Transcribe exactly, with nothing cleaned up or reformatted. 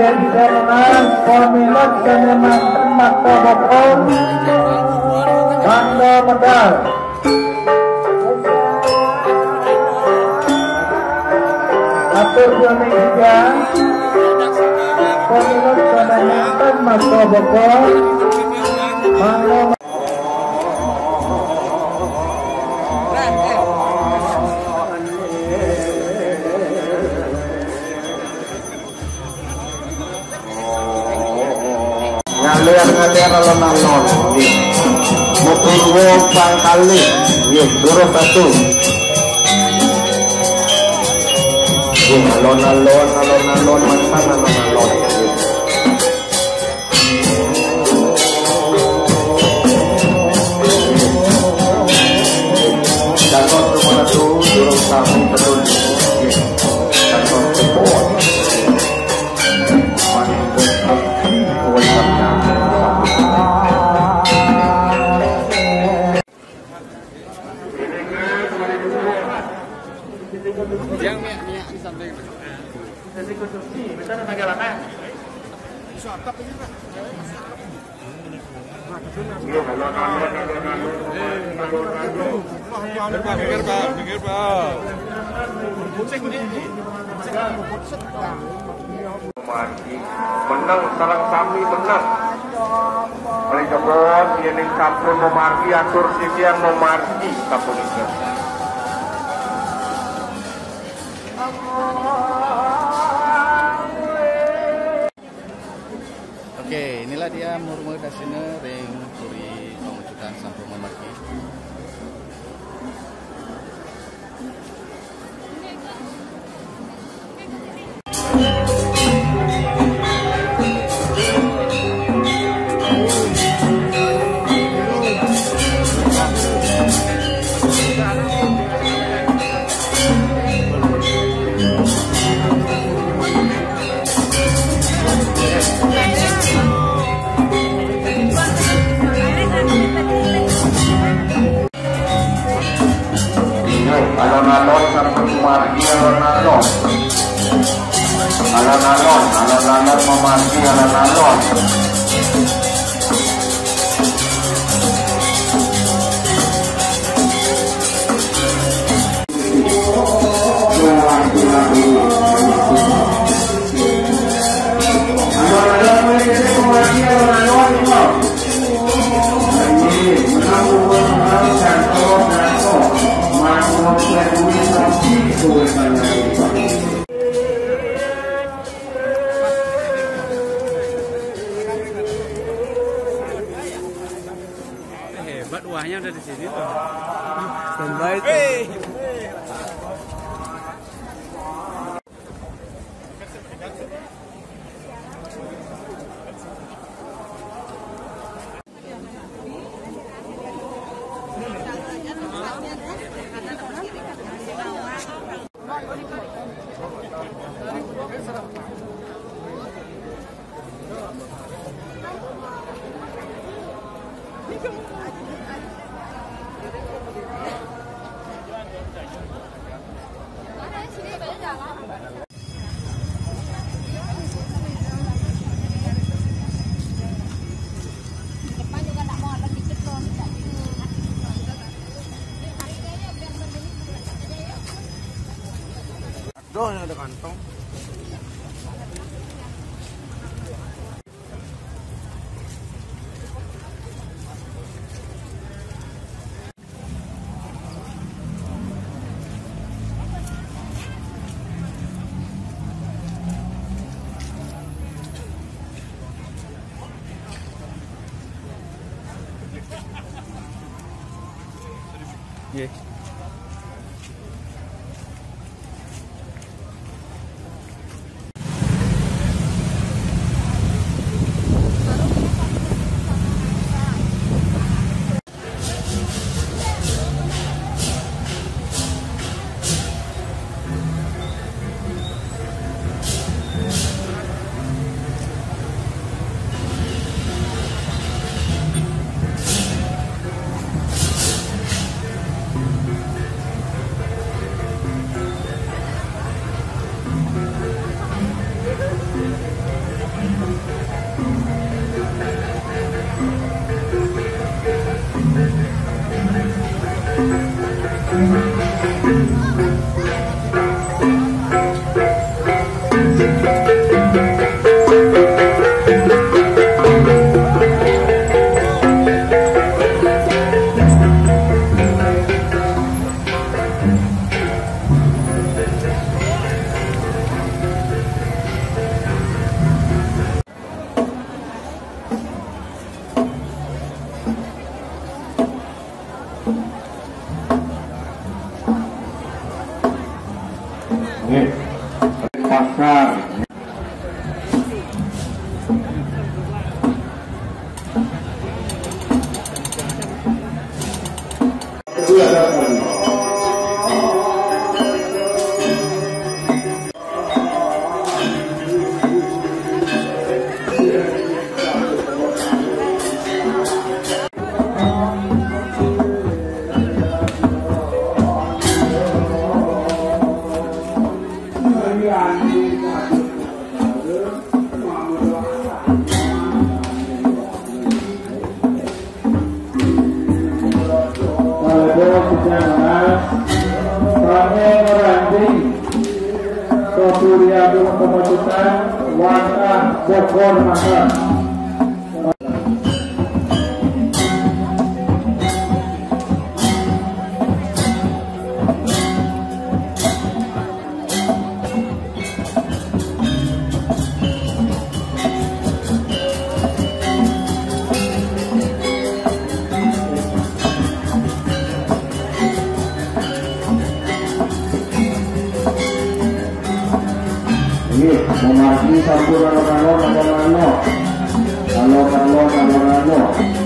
Pamilot kene manten makta bokong, makta medal. Atur jane tiga, pamilot kene manten makta bokong, makta Ngalir-ngalir alon-alon. Nggih. Mupurwa pangkalih. Nggih, durus batu. Nggih, alon-alon, alon-alon, mantan alon-alon. Nggih. Dados nomor satu, durung sami terus. Nggih. Dados support. Yang minyak, minyak di samping. Minggir, Pak, minggir, Pak. Memargi. Menang, sareng sami menang. Mriki pun, yening sampun memargi, atur sisian memargi, sapunika. Oke, inilah dia murmur kasina ring puri pangucutan sampun memargi. Alon-alon sampun kumargi alon-alon. Alon-alon, alon-alon mamargi alon-alon. Hebat, uahnya udah di sini tuh. Standby tuh. Doh, yang ada kantong. Nggih. Nggih. Pasar. Kalebu sejak Monas, kami meranting Kepulauan Kepatutan, Wangkah Bogor Makan. Nggih, memargi sampun alon-alon, alon-alon. Alon-alon, alon-alon.